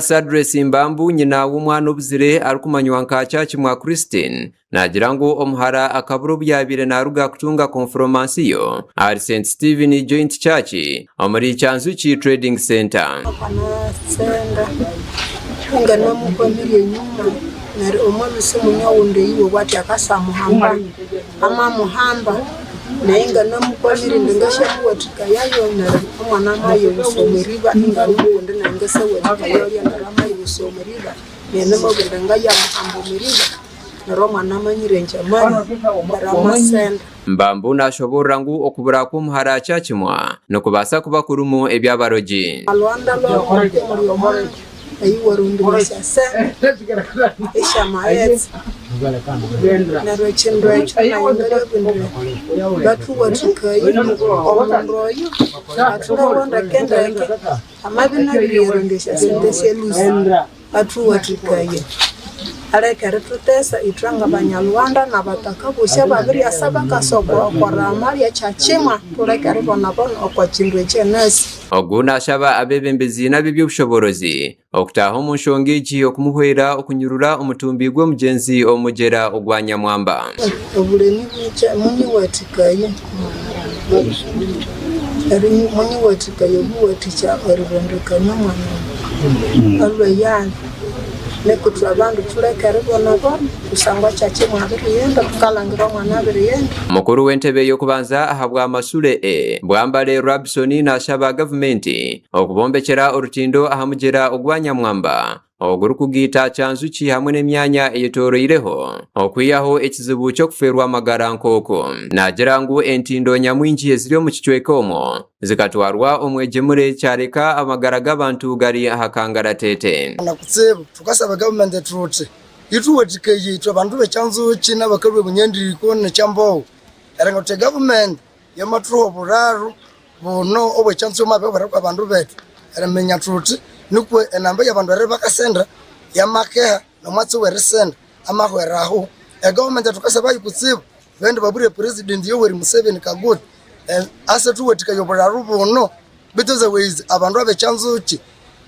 Sadress Mbambu nyina w'omwana obuzire arikumanywa nka Kyakimwa Christine naagira ngu omuhara akabura obu yaabaire naaruga kutunga konforomansiyo ahari St Stephen Joint Church omuri Kyanzuki Trading Centre. Amamuhamba naye nga namukwamire indi ngasyamuwathikayayo neryo omwana amayighusa omwiriba inga nukundi naye ngasyawathikaya olya neryo amayighusa omwiriba naye namabugha indi ngayamuhamba omwiriba neryo omwana amanyire indi amani neryo amasenda. Mbambu nashoboorora ngu okubura kw'omuhara Kyakimwa nikubaasa kuba kurimu eby'abarogi. Alwanda lwawu kumuli omwana eyiwarondire esyasente esyamaghetse neryo ekindu ekyo nayi ngalabindire bathuwathikaye omundu oyo athulhawa ndekendeke amabya inabiriyarondya esyasente esyalusi. Athuwathikaye, aleke erithutesa ithwe ngabanyalhughanda nabataka bosi ababiryasa bakasa okwa rama lya Kyakimwa, thuleke eribonabona okwa kindu ekyenasi. Ogu nashaba abeebembezi n'ab'eby'obushoboorozi okutaaha omu nshonga egi okumuhwera okunyurura omutumbi gw'omugyenzi omu mugyera ogwa Nyamwamba. Obulemi bwikye munyiwathikaye, munyiwathikaye obuwathikya eribondekania omwana oyo alwe yaali. Nuku ithwe abandu thuleke eribonabona kusangwa kyakyi mwabirighenda thukalhangira omwana abirighenda. Mukuru w'entebe y'okubanza ahabwa Masule A, Bwambale Rabson nashaba gavumenti okubombekyera orutindo aha mugyera ogwa Nyamwamba ogurikugaita Kyanzuki hamwe n'emyanya eyetooroireho okwihaho ekizibu ky'okufeerwa amagara nk'oku. Naagira ngu entindo nyamwingi eziri omu kicweka omwo zikatwarwa omwegyemure kyareka amagara g'abantu gari aha kangaratete. Na kutsibu tukasaba gavumenti tuti ituwathikaye ithwe abandu be Kyanzuki nabakalhwa ebunyandiriko ne Kyambogo eringa tuthi gavumenti yamathuha oburaru buno obwe Kyanzuki omwabihwera kwa bandu bethu eriminya thuthi nuku enamba yabandu eribakasenda yamakeha nomwatsi werisenda amahweraho. Egavumenti thukasabayo kutsibu bendi babwire president Yoweri Museveni Kaguta ase thuwathikaye oburaru buno betu otherwise abandu abe Kyanzuki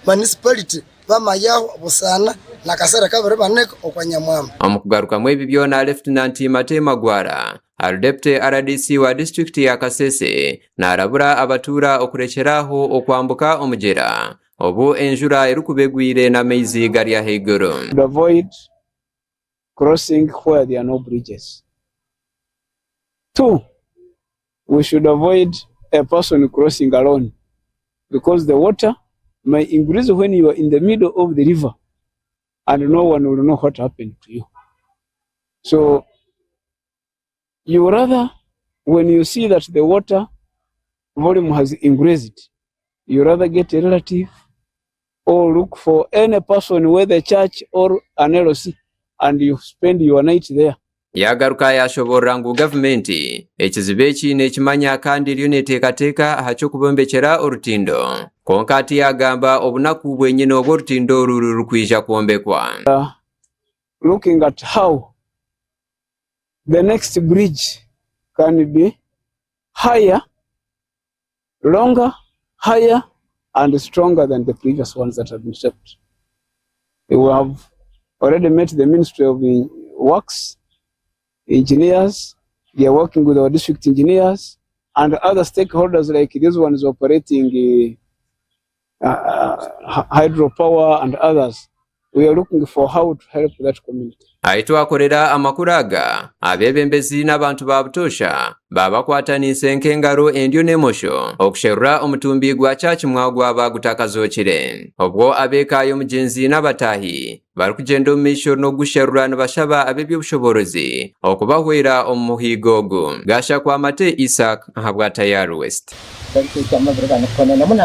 municipality bamayaho busana nakasere kabiribanika okwa Nyamwamba. Omu kugarukamu ebi byona, Lefutinanti Mate Magwara, ari Deputy RDC wa disiturikiti ya Kasese narabura abatuura okurekyera aho okwambuka omugyera obu enjura erikuba egwire n'amaizi gari ahaiguru. To avoid crossing where there are no bridges. 2, We should avoid a person crossing alone because the water may increase when you are in the middle of the river and no one will know what happened to you. So you rather, when you see that the water volume has increased, you rather get a relative or look for any person, whether church or an LC, and you spend your night there. Yaagaruka yaashoboorora ngu gavumenti ekizibu eki neekimanya kandi eriyo neeteekateeka aha ky'okubombekyera orutindo. Kwonka tiyaagamba obunaku bwenyine obu orutindo oru rurikwija kwombekwa. Looking at how the next bridge can be higher, longer, higher and stronger than the previous ones that have been shaped. We have already met the Ministry of Works engineers, they are working with our district engineers and other stakeholders like these ones operating uh, uh, hydropower and others. We are looking for how to help that community. Ahi twakorera amakuru aga, abeebembezi n'abantu ba butoosha baabakwataniise nk'engaro endyo n'emosho okusherura omutumbi gwa Kyakimwa gwaba gutakazookire. Obwo ab'eka y'omugyenzi n'abataahi barikugyenda omu maisho n'okugusherura nibashaba ab'eby'obushoboorozi okubahwera omu muhiigo ogu. Gashakwa Mate Isaac ahabwa Tayari West.